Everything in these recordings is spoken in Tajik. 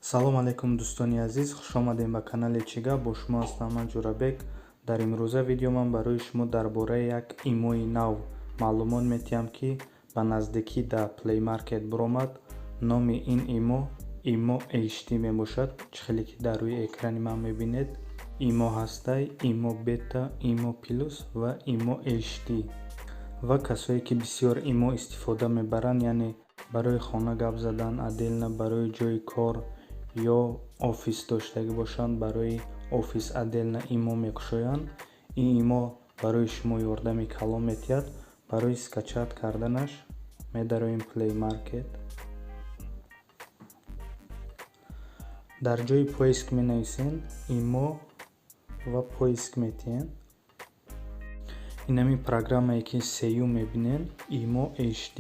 Салом алейкум, дӯстони азиз, хушомадем ба канали «Чӣ гап?». Бо шумо ҳастам ман, Ҷӯрабек. Дар имрӯза видео ман барои шумо дар бораи як имои нав маълумот метиҳам, ки ба наздикӣ дар Play Market биромад. Номи ин имо Имо HD мебошад. Чӣ хеле ки дар рӯи экрани ман мебинед, имо ҳастай: Имо Бета, Имо Плюс ва Имо HD. Ва касое ки бисёр имо истифода мебаранд, яъне барои хона гап задан отдельно, барои ҷои кор ё офис доштагӣ бошанд, барои офис отдельно имо мекушоянд, ин имо барои шумо ёрдами калон метиҳад. Барои скачать карданаш медароем Play Market, дар ҷои поиск менависем имо ва поиск метиҳем. Инами программае ки сеюм мебинем, Имо HD,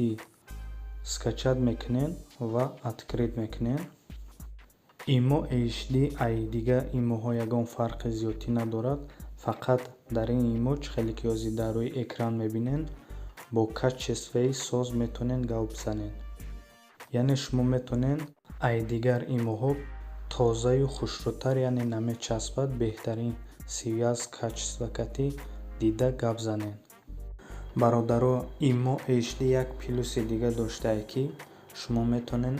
скачать мекунем ва открыть мекунем. Имо HD ай дигар имоҳо ягон фарқи зиёдтӣ надорад. Фақат дар ин имо, чӣ хеле ки ҳозир дар рӯи экран мебинем, бо качествои соз метавонед гап бизанед, яъне шумо метавонед ай дигар имоҳо тозаю хушрӯтар, яъне намечаспад, беҳтарин связь, качество кати дида гап занед. Бародаро, Имо HD як плюси дига доштае, ки шумо метавонед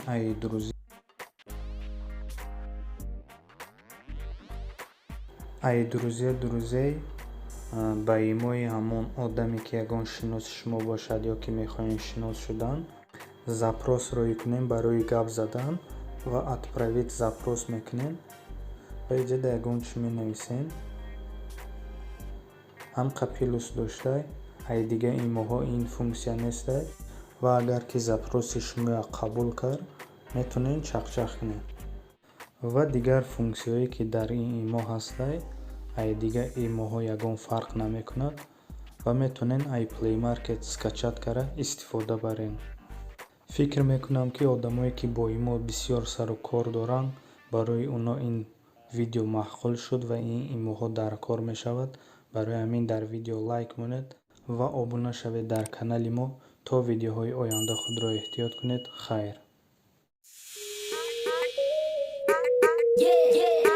ай друзей ба имои ҳамон одаме, ки ягон шиноси шумо бошад ё ки мехоҳед шинос шудан, запрос роӣ кунем барои гап задан ва отправить запрос мекунем ва иҷода ягон чӣ менависем. Ҳамқа плюс доштай, ай дигар имоҳо ин функсия нестай. Ва агар ки запроси шуморо қабул кард, метавонед чақчақ кунед. Ва дигар функсияҳое, ки дар ин имо ҳастай, ай дигар имоҳо ягон фарқ намекунад ва метавонед ай Play Market скачать карда истифода баред. Фикр мекунам, ки одамое, ки бо имо бисёр сару кор доранд, барои оно ин видео маъқул шуд ва ин имоҳо дар кор мешавад. Барои ҳамин дар видео лайк монед ва обуна шавед дар канали мо. То видеоҳои оянда худро эҳтиёт кунед. Хайр. Yeah.